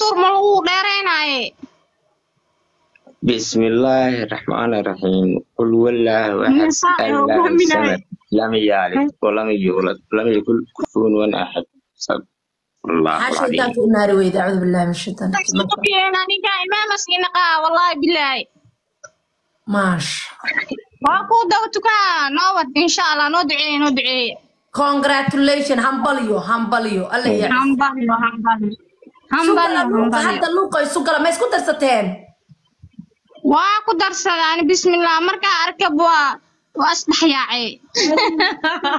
tuur ma lagu dheeraynaaye. بسم الله الرحمن الرحيم قل هو الله أحد Nisaa الله hogaaminaya. الصمد لم يلد ولم يولد ولم يكن كفوا أحد. صدق الله Maxaa العظيم. shaydaanka u naari weyda? Acuudu billahi min shaytaan. Aniga imaama siinaqaa, wallahi billahi. Maasha. Waa kuu daba tukaa, noo wad insha Allah, noo duceeye, noo duceeye. Congratulation, hambalyo, hambalyo, Alla ya. Hambalyo, hambalyo, Sugala hambalyo. luuqa. Hambalyo. Hadda luuqa isu gala, ma isku darsateen? Waa ku darsadaan, bismillah, markaa arkab waa isdhexyaacay.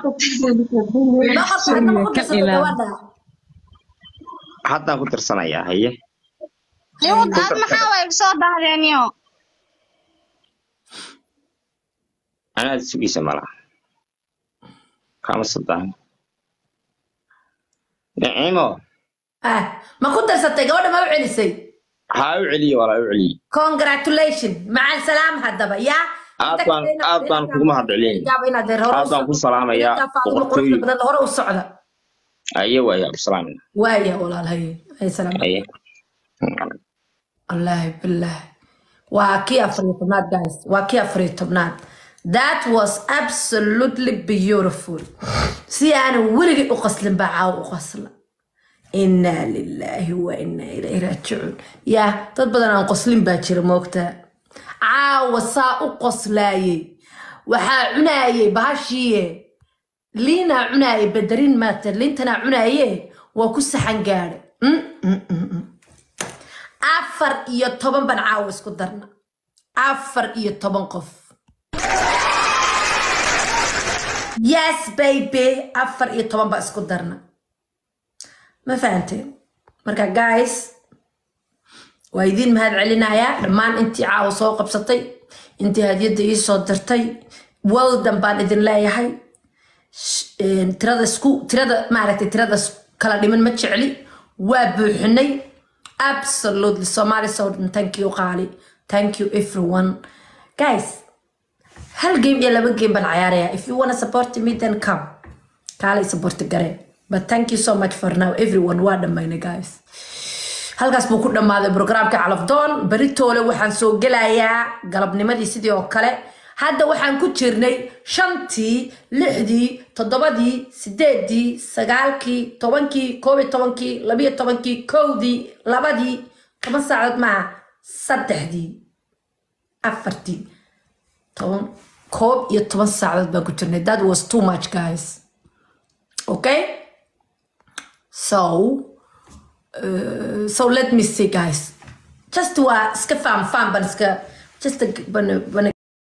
Boqorka, hadda ma ku Ka darsatay ilaali. gabadha? Haddaan ku tirsanayaa, haye. Iwad aad maxaa way soo dahdeeniyo. Anaad sugaysa malaha, kama sadaan Nicimo. Ah, ma ku darsatay gabadha? Ma u celisay? Haa, u celiye walaa, u celiye. Congratulation, macal salaam. Haddaba yaa Aad baan kugu mahad celinaya. Yaaba inaad hore u Aad baan ku salaamayaa Inantaa Faadimo quruxda boqortooyo. badan, hore u socda. Aye, waaya, u salaamina. Waaya walaal, haye haye, salaam. Aye. Wallaahi billahi, waa kii 14aad, guys, waa kii 14aad. That was absolutely beautiful. Si aanan weligay u qaslin baa caawa u qasla. Inaa lilaahi wa inaa ilayhi raajicuun. Yaa dad badan aan qoslin baa jira, moogtaa? Caawa saa u qoslaayey, waxaa cunaayey bahashiiye, liinaa cunaayey, badarin maata, liintanaa cunaaye, waa ku saxan gaadhay. 14 baan caawa isku darna, 14 qof. Yes baby, 14 baa isku darna, ma fahanteen? Marka guys, waa idiin mahad celinayaa dhammaan intii caawa soo qabsatay, intii hadiyadda ii soo dirtay. Weldan baan idin leeyahay. Tirada isku tirada, maaragtay, tirada kala dhiman ma jecli, waa buuxinay. Absolutely, Somali Southern, thank you qaali, thank you everyone. Guys, hal game iyo laba game baan cayaaraya. If you wanna support me, then come, kaalay support garee. But thank you so much for now, everyone. Waa dhammaynay, guys, halkaas buu ku dhammaaday programka Calafdoon. Beritoole waxaan soo gelayaa galabnimadii sidii oo kale. Hadda waxaan ku jirnay shantii, lixdii, toddobadii, sideedii, sagaalkii, 10kii, 11kii, 12kii, 1dii, 2dii, 10 saacadood maaha, saddexdii, afartii, 10, 11 saacadood baan ku jirnay. That was too much, guys. Okay, so let me see, guys, just waa iska faam faam baan iska just ban ban.